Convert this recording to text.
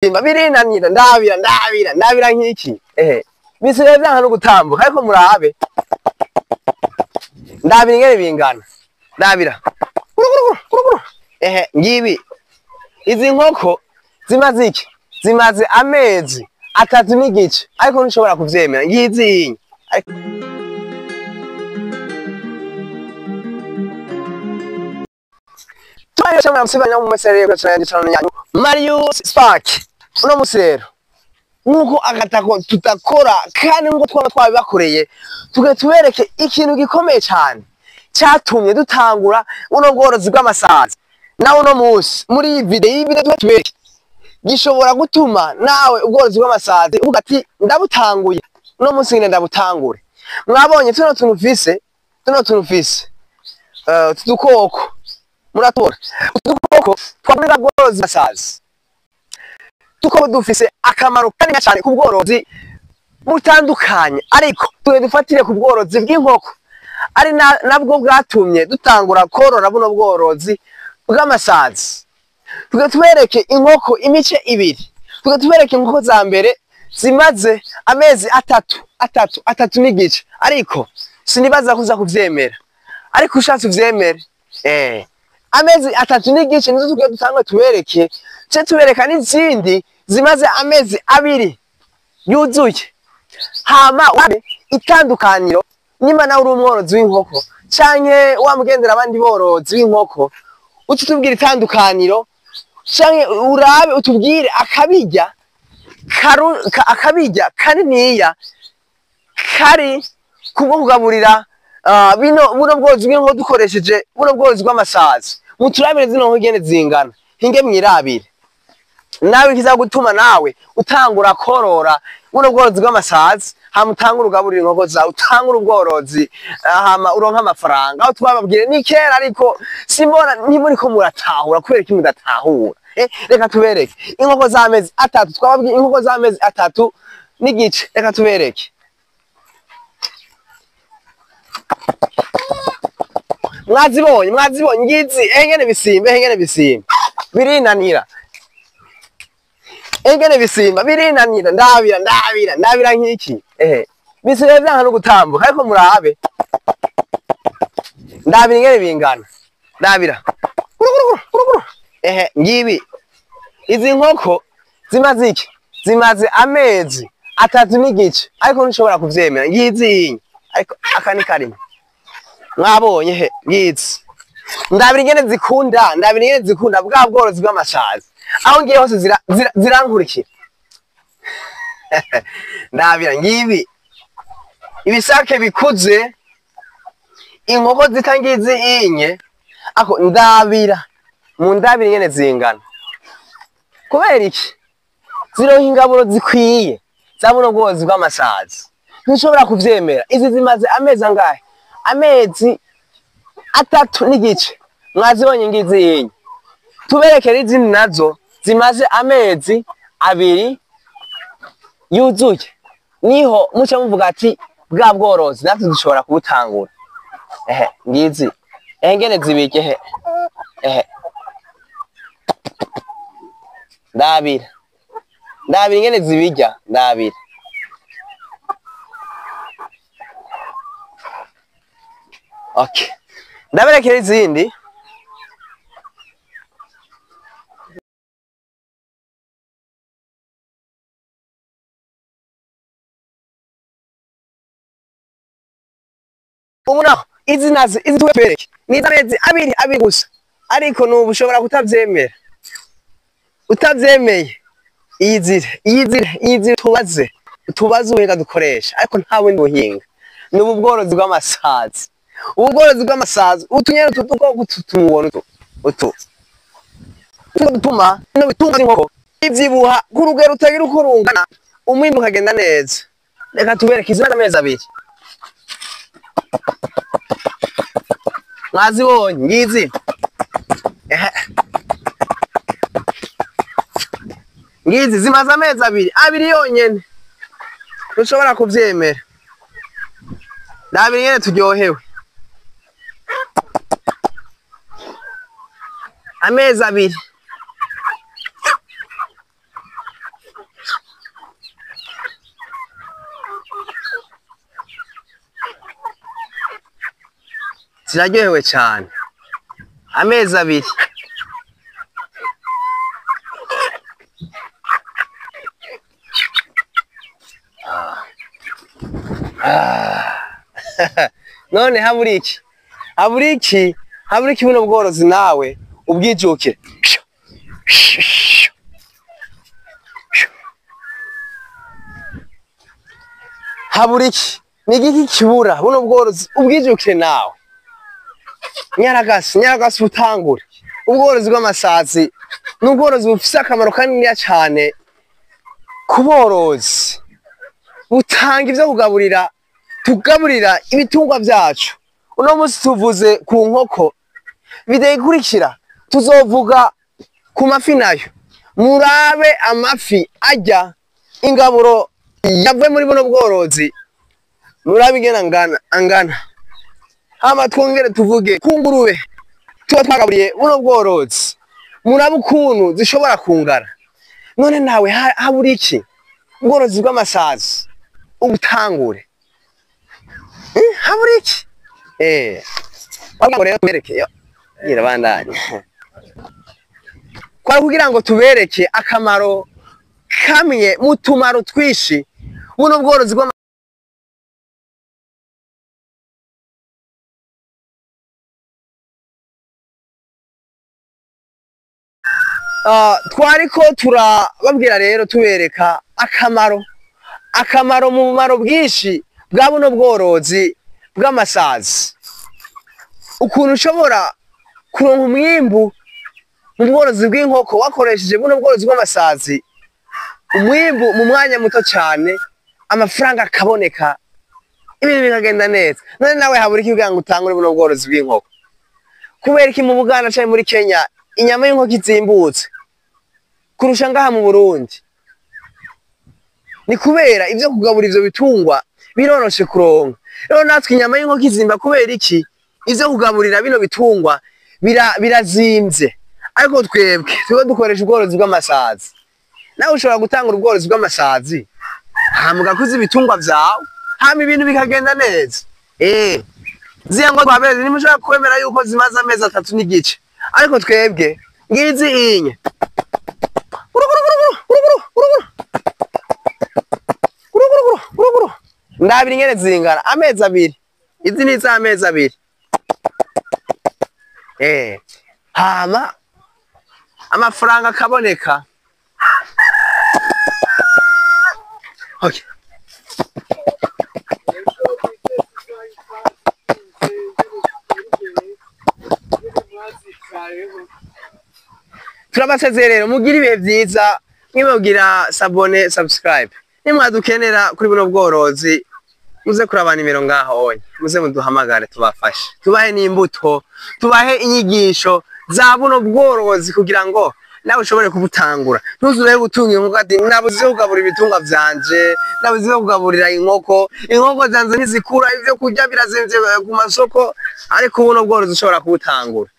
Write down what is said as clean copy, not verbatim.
Birinanira ndabira ndabira ndabira nk'iki bisigaye vyanka no gutambuka, ariko murabe ndabira ingene bingana, ndabira ngibi izi nkoko zimaze iki? Zimaze amezi 3 n'igice, ariko ntushobora kuvyemera ngizi. Marius Spark uno musi rero nkuko agatako tutakora kandi nkuko twaba twabibakoreye, tuge tubereke ikintu gikomeye cyane cyatumye dutangura uno bworozi bw'amasazi. Nawe uno musi muri iyi video, iyi video tubereke gishobora gutuma nawe ubworozi bw'amasazi uvuga ati ndabutanguye uno musi ngene ndabutangure. Mwabonye tuno tuntu mfise, tuno tuntu mfise tudukoko muratora udukoko twamira bworozi bw'amasazi, tuko dufise akamaro kanini cyane ku bworozi butandukanye, ariko tuge dufatire ku bworozi bw'inkoko ari nabwo bwatumye dutangura korora buno bworozi bw'amasazi. Tuge tubereke inkoko imice ibiri, tuge tubereke inkoko za mbere zimaze amezi 3 n'igice, ariko sinibaza kuza kuvyemera, ariko ushatse uvyemere amezi 3 n'igice nizo tuge dutangwe tubereke, ce tubereka n'izindi zimaze amezi 2 yuzuye. Hama wabe itandukaniro nyuma nawe uri umworozi w'inkoko canke wamugendera abandi borozi w'inkoko, ututubwira itandukaniro canke urabe utubwire akabijya akabijya kaniniya kari kubwo kugaburira bino buno bworozi bw'inkoko dukoresheje buno bworozi bw'amasazi. Muturabire zino nkoko ingene zingana, hinge mwirabire nawe kiza gutuma nawe utangura korora buno bworozi bw'amasazi, hama utangura ugaburira inkoko zawe, utangura ubworozi, hama uronka amafaranga. Aho twababwire ni kera, ariko simbona ntimuriko muratahura kubera iki mudatahura. Reka tubereke inkoko z'amezi 3, twababwiye inkoko z'amezi 3 n'igice, reka tubereke. Mwazibonye, mwazibonye ngizi engene bisimba, engene bisimba birinanira, engene bisimba birinanira, ndabira ndabira ndabira nk'iki bisigaye vyanka no gutambuka, ariko murabe ndabira ingene bingana, ndabira ngibi izi nkoko zimaze iki? Zimaze amezi 3 n'igice, ariko ntushobora kuvyemera ngizi, ariko aka ni karimo mwabonye he ngizi. Ndabira ingene zikunda, ndabira ingene zikunda bwa bworozi bw'amashazi, aho ngiye hose zirankurikira. Ndabira ngibi ibisake bikuze, inkoko zitangizi inye, ako ndabira mu ndabira ingene zingana. Kubera iki? Zironka ingaburo zikwiye za buno bworozi bw'amashazi, ntushobora kuvyemera. Izi zimaze amezi angahe? Amezi 3 n'igice, mwazibonye ngizi yinye. Tuberekere izindi nazo zimaze amezi 2 yuzuye, niho muca muvuga ati bwa bworozi natwe dushobora kubutangura. Ngizi engene zibike ndabira ndabira ingene zibijya, ndabira. Okay, ndaberekera izindi. Ubu naho izi nazo izi tubereke ni amezi 2 gusa, ariko nubu ushobora kutavyemera. Utavyemeye iyizire iyizire iyizire, tubaze tubaze ubuhinga dukoresha, ariko nta bundi buhinga, ni ubu bworozi bw'amasazi. Ubworozi bw'amasazi utunyene tudukoko tumubona utu dutuma no bitunga inkoko ivyibuha ku rugero rutagira uko rungana, umwimbu ukagenda neza. Reka tubereke izi amezi 2, mwazibonye ngizi ngizi zimaze amezi 2 yonyene, ntushobora kuvyemera. Ndabira ingene turyohewe amezi 2. Ziraryohewe cyane. Amezi 2. None habura iki? Habura iki? Habura iki buno bworozi nawe ubwijukire. Habura iki? Ni igiki kibura buno bworozi ubwijukire nawe. Nyaragasi, nyaragasi utangure. Ubworozi bw'amasazi n'ubworozi bufise akamaro kanini cyane ku borozi. Butanga ivyo kugaburira, tugaburira ibitungwa vyacu. Uno munsi tuvuze ku nkoko, video ikurikira tuzovuga ku mafi nayo. Murabe amafi arya ingaburo yavuye muri buno bworozi, murabe ingene angana. Hama twongere tuvuge ku ngurube tuba twagaburiye buno bworozi, murabe ukuntu zishobora kungana. None nawe habura iki? Ubworozi bw'amasazi ubutangure. Habura iki? Rero tubereke yo irabandanya. Kwa kugira ngo tubereke akamaro kamwe mu tumaro twishi buno bworozi bwa twariko turababwira rero tubereka akamaro mu bumaro bwinshi bwa buno bworozi bw'amasazi, ukuntu ushobora kuronka umwimbu mu bworozi bw'inkoko wakoresheje buno bworozi bw'amasazi, umwimbu mu mwanya muto cyane, amafaranga akaboneka, ibintu bikagenda neza. None nawe habura iki kugira ngo utangure buno bworozi bw'inkoko? Kubera iki mu Buganda canke muri Kenya inyama y'inkoko izimbutse kurusha ngaha mu Burundi? Ni kubera ivyo kugabura ivyo bitungwa biroroshe kuronka. Rero natwe inyama y'inkoko izimba kubera iki? Ivyo kugaburira bino bitungwa birazimvye. Ariko twebwe tuba dukoresha ubworozi bw'amasazi. Nawe ushobora gutangura ubworozi bw'amasazi hama ugakuza ibitungwa vyawe, hama ibintu bikagenda neza. Ziya ngo twabeze ntimushobora kwemera yuko zimaze amezi 3.5, ariko twebwe ngizi inye ndabira ingene zingana amezi 2. Izi ni iz'amezi 2. Hama amafaranga akaboneka. Okay. Turabasezeye rero, mugire ibihe vyiza, mwimugira sabone, subscribe. Nimwadukenera kuri buno bworozi, muze kuraba nimero ngaho onye, muze muduhamagare tubafashe, tubahe n'imbuto, tubahe inyigisho za buno bworozi kugira ngo nawe ushobore kubutangura. Ntuzure gutunga inkoko ati nabuze kugaburira ibitungwa vyanje, nabuze kugaburira inkoko, inkoko zanje ntizikura, ivyo kurya birazimvye ku masoko, ariko buno bworozi ushobora kubutangura.